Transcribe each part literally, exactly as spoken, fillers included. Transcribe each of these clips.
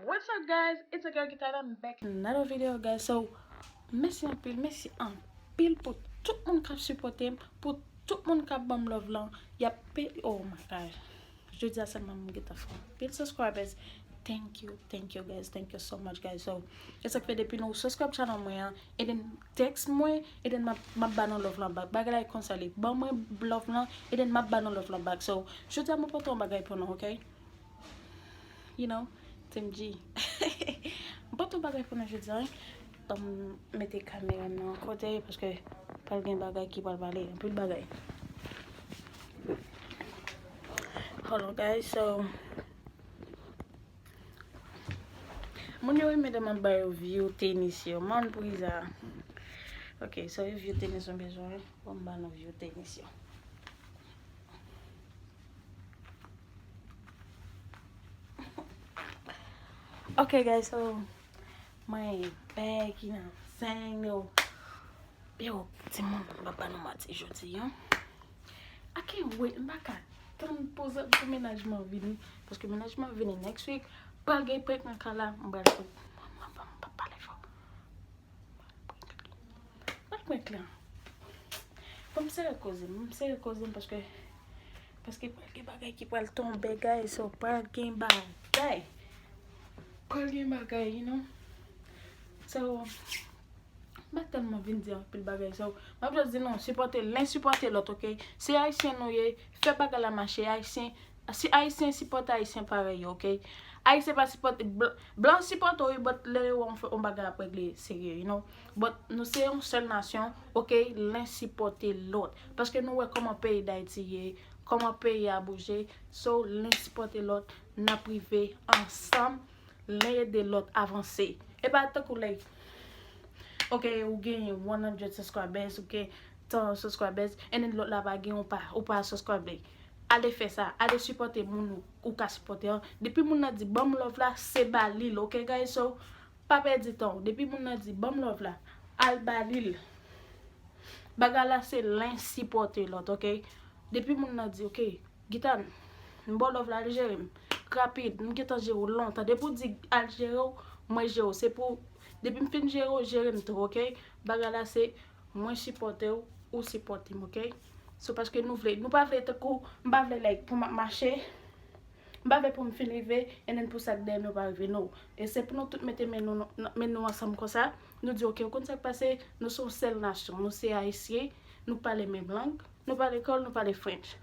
What's up, guys? It's your girl Guitar. I'm back in another video, guys. So, mèsi anpil, mèsi anpil pou tout moun k ap sipòte m, pou tout moun k ap ban m love lan. Y ap pe, oh my God. Jodi a sèlman m gentan fè anpil subscribers. Thank you, thank you, guys, thank you so much, guys. So, e sa k fè depi nou subscribe channel mwen an, e then text mwen, e then m ap, m ap ba nou love lan back. Bagay la e konsa li. Ban mwen love lan, e then m ap ba nou love lan back. So, jodi a mwen pote yon bagay pou nou, ok? You know, Team G. M pote yon bagay pou nou jodi a, wi. Ban m mete kamera m nan yon kote, paske pral gen bagay ki pral pale, anpil bagay. Hold on, guys, so, moun yo renmen lè m ap ba yo view tenis yo, man, priza. Ok, so, e view tenis nou bezwen, wi. Ban m ba nou view tenis yo. Ok, guys, so, mwen, bag, you know, saying, yo, yo, timoun, m pa ba nou manti jodi a. I can't wait, m pa ka tann pou, pou mennaj mwen vini, paske mennaj mwen vini next week, pral gen prank nan kay la, m pral, m pa pale fò. Pral prank lan. Bon, m sere koze m, m sere koze m paske, paske pral gen bagay ki pral tonbe, guys, so pral gen bagay. Pral gen bagay, you know. So, m pa tèlman vin di anpil bagay, so, m ap just di nou, sipòte len, sipòte lòt, ok? Se Ayisyen nou ye, fè bagay la mache, Ayisyen, si Ayisyen sipòte Ayisyen parèy yo, ok? Ayisyen pa sipòte, blan, blan sipòte w, wi, but lè yo wè yon bagay ap regle serye, you know? But nou se yon sèl nasyon, ok? Len sipòte lòt. Paske nou wè kòman peyi Dayiti ye, kòman peyi a bouje. So, len sipòte lòt, n ap rive ansanm, len ede lòt avanse. E pa tankou, like, ok, ou gen one hundred subscribers, ou gen tan subscribers, and then lòt la pa gen, ou pa, ou pa subscribe li. Ale fè sa, ale sipòte moun ou, ou ka sipòte an. Depi moun nan di, "Ban m love la," se ba li l, ok, guys? So, pa pèdi tan w. Depi moun nan di, "Ban m love la," al ba li l. Bagay la se len sipòte lòt, ok? Depi moun nan di, "Ok, Gitan, m ba w love la, al jere m. Rapid, m gentan jere w lontan." Depi w di, "Al jere w," mwen jere w. Se pou, depi m fin jere w, jere m tou, ok? Bagay la se, mwen sipòte w, ou sipòte m, ok? So, paske nou vle, nou pa vle tankou, m pa vle, like, pou m ap mache, m pa vle pou m fin rive, and then pou sa k dèyè m yo pa rive, no. E se pou nou tout mete men nou, men nou ansanm konsa, nou di, "Ok, ou konn sa k pase, nou se yon sèl nasyon, nou se Ayisyen, nou pale menm lang, nou pale kreyòl, nou pale French."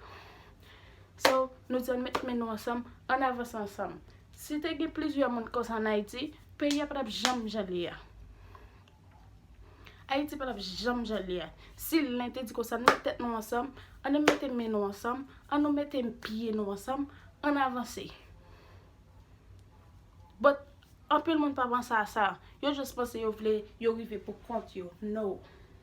So, nou di, "Ann met men nou ansanm, ann avanse ansanm." Si te gen plizyè moun konsa ann Ayiti, peyi a pa t ap janm jan l ye a. Ayiti pa t ap janm jan l ye a. Si len te di konsa, "Ann met tèt nou ansanm, ann mete men nou ansanm, ann nou mete pye nou ansanm, ann avanse." But, anpil moun pa panse a sa. Yo just panse yo vle, yo rive pou kont yo. No.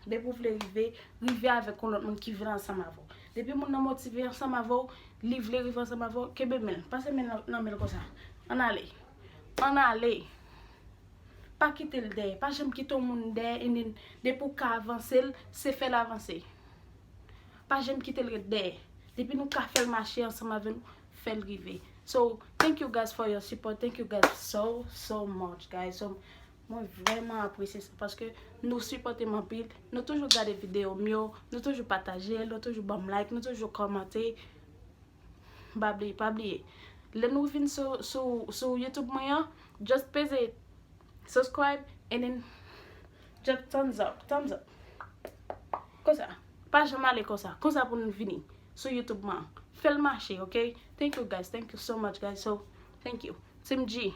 Depi w vle rive, rive avèk yon lòt moun ki vle ansanm avè w. Depi moun nan motive ansanm avè w, li vle rive ansanm avè w, kenbe men l. Pase men nan, nan men l konsa. Ann ale. Ann ale. Pa kite l dèyè. Pa janm kite yon moun dèyè, and then, depi w ka avanse l, se fè l avanse. Pa janm kite l ret dèyè. Depi nou ka fè l mache ansanm avè nou, fè l rive. So, thank you guys for your support. Thank you guys so, so much, guys. So, mwen vrèman apresye sa paske nou sipòte m anpil. Nou toujou gade videyo m yo, nou toujou pataje l, nou toujou ban m like, nou toujou kòmante. Pa bliye, pa bliye. Lè nou vin sou, sou, sou YouTube mwen an, just peze subscribe and then just thumbs up, thumbs up. Konsa. Pa janm ale konsa. Konsa pou nou vini sou YouTube mwen an. Fè l mache, ok? Thank you, guys. Thank you so much, guys. So, thank you. Team G.